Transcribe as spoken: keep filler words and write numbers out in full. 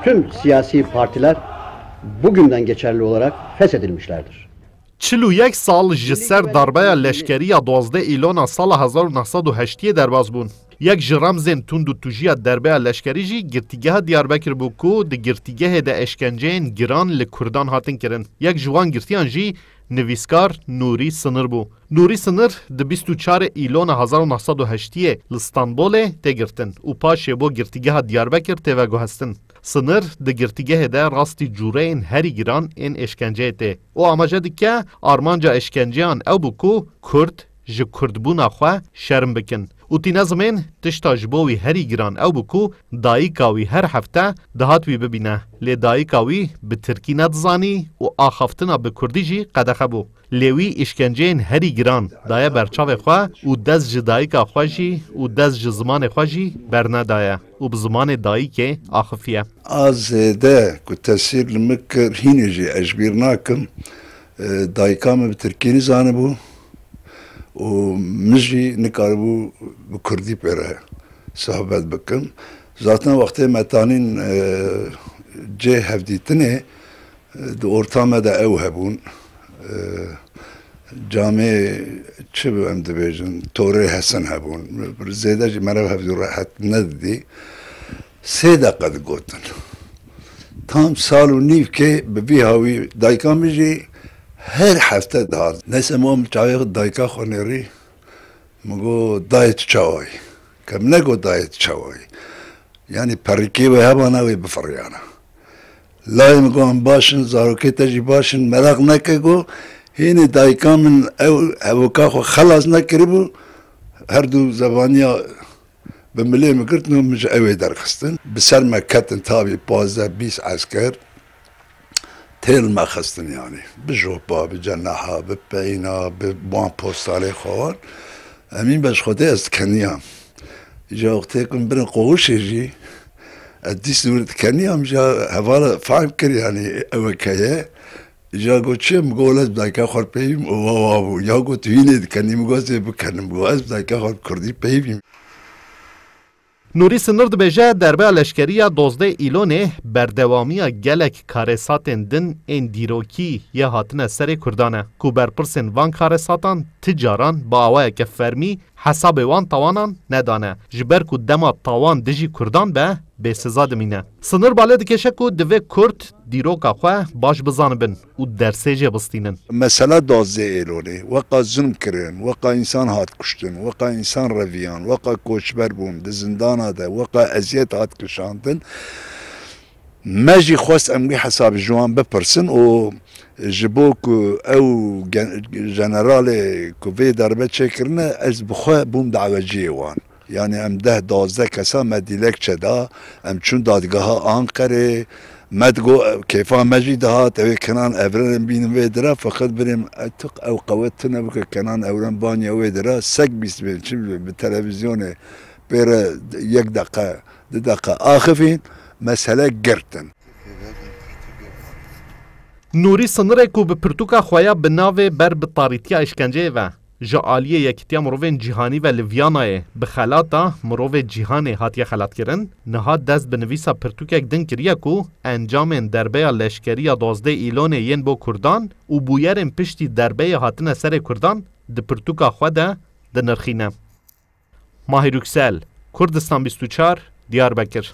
Tüm siyasi partiler bugünden geçerli olarak feshedilmişlerdir. Çil û yek sal ji ser darbeya leşkerî ya duwazdeh Îlona sala hezar û neh sed û heştiyê derbas bûn. Yek ji remzên tund û tûjiya derbeya leşkerî jî girtîgeha Diyarbekir bû ku di girtîgehê de eşkenceyên giran li Kurdan hatin kirin. Yek ji wan girtiyan jî nivîskar Nûrî Sinir bû. Nûrî Sinir di bîst û çar Îlona hezar û neh sed û heştiyê li Stenbolê tê girtin û paşê bo girtîgeha Diyarbekir tê veguhestin. Sinir di girtîgehê de rastî cûreyên herî giran ên êşkenceyê tê. Û amaje dike, armanca êşkenceyan ew bû ku Kurd ji Kurdbûna xwe şerm bikin. Û tîne zimên, tişta ji bo wî herî giran ew bû ku dayika wî her hefte dihat wî bibîne. Lê dayika wî bi tirkî nedizanî û axaftina bi kurdî jî qedexe bû. Lê wî îşkenceyên herî giran daye ber çavê xwe û dest ji dayika xwe jî û dest ji zimanê xwe jî bernedaye û bi zimanê dayikê axifiye. A zêde ku tesîr li min kir, hînê jî ez ji bîr nakim. E, dayika min bi tirkî nizanibû û min jî nikaribû bi kurdî pê re sohbet bikim. Zaten wextê me tanîn, e, cê hevdîtinê, e, di orta me de ew hebûn. E, camê çi bi em dibêjin, torê Hesen hebûn. Zêde jî me re hevdû rehet nedidî. Sê deqe digotin. Tam sal û nîvkê bi vî hawî dayika min jî her hefte dihat. Neyse, min çavê dayika xwe nêrî, min got, "Dayê tu çawa yî?" Ke min negot, "Dayê tu çawa yî?" Yanî perikê wê hebana wê bifiriyana. Layê min got, "Em baş in, zarokê te jî baş in, meraq neke," got, "hênê dayika min ew hevoka xwe xelas nekiribû, her du zebaniya bi milê min girtin û min ji ewê derxistin." Bi ser me ketin tabî pazdeh bîst esker têl me xistin, yanî bi jopa, bi cenaha, bi peyna, bi wan postalê xwe wan. Emîn be ji Xwedê ez dikeniyam. Îca wextê ku min birin qoxuşê jî, ez dîst wir dikeniyam, îca hevala fehm kir, yanî ew heye. Îca got, "Çi?" Min got, "Wele ez bi dayika xwe re peyvîm." Û wa wa bû. Ya got, "Tu hînê dikenî?" Min got, "Ez ê bikenim." Min got, "Ez bi dayika xwe re bi kurdî peyvîm." Nûrî Sinir dibêje, derbeya leşkerî ya dozdeh Îlonê berdewamiya gelek karêsatên din ên dîrokî yê hatine serê Kurdan e, ku berpirsên van karêsatan ti caran bi awayeke fermî hesabê wan tawanan nedane, ji ber ku dema tawan dijî Kurdan be, bêsiza dimîne. Sinir balê dikêşe ku divê Kurd dîroka xwe baş bizanibin û dersê jê bistînin. Mesela duwazdeh Êlonê, weqa zulm kirin, weqa însan hat kuştin, weqa însan reviyan, weqa koçber bûn, di zindana de, weqa eziyet hat kişandin. Me jî xwest em wî hesabî ji wan bipirsin û ji bo ku ew gen-, generalê ku vê derbe çêkirine, ez bi xwe bûm daweciyê wan. Yanî em deh duwazdeh kesa me dîlekçe da, em çûn dadgeha Anqerê, me digot, kêfa me jî dihat, ew ê Kenan Evrenê bînin wê dire, feqet birêm, e, tu ew qewet tune bike, Kenan Evren baniya wê dire, sek bîst bin, çi bi, bi televîzyonê pê re yek deqe, du deqe axifîn, mesele girtin. Nûrî Sinirê ku bi pirtûka xwe ya bi navê Ber bi tarîtiya îşkenceyê ve ji aliyê Yekîtiya Mirovên Cîhanî ve li Vîyanayê bi xelata mirovê cîhanê hatiye xelatkirin, niha dest bi nivîsa pirtûkek din kiriye ku encamên derbeya leşkerî ya duwazdeh Îlonê yên bo Kurdan û bûyerên piştî derbeyê hatine serê Kurdan di pirtûka xwe de dinirxîne. Mahir Yüksel, Kurdistan bîst û çar, Diyarbekir.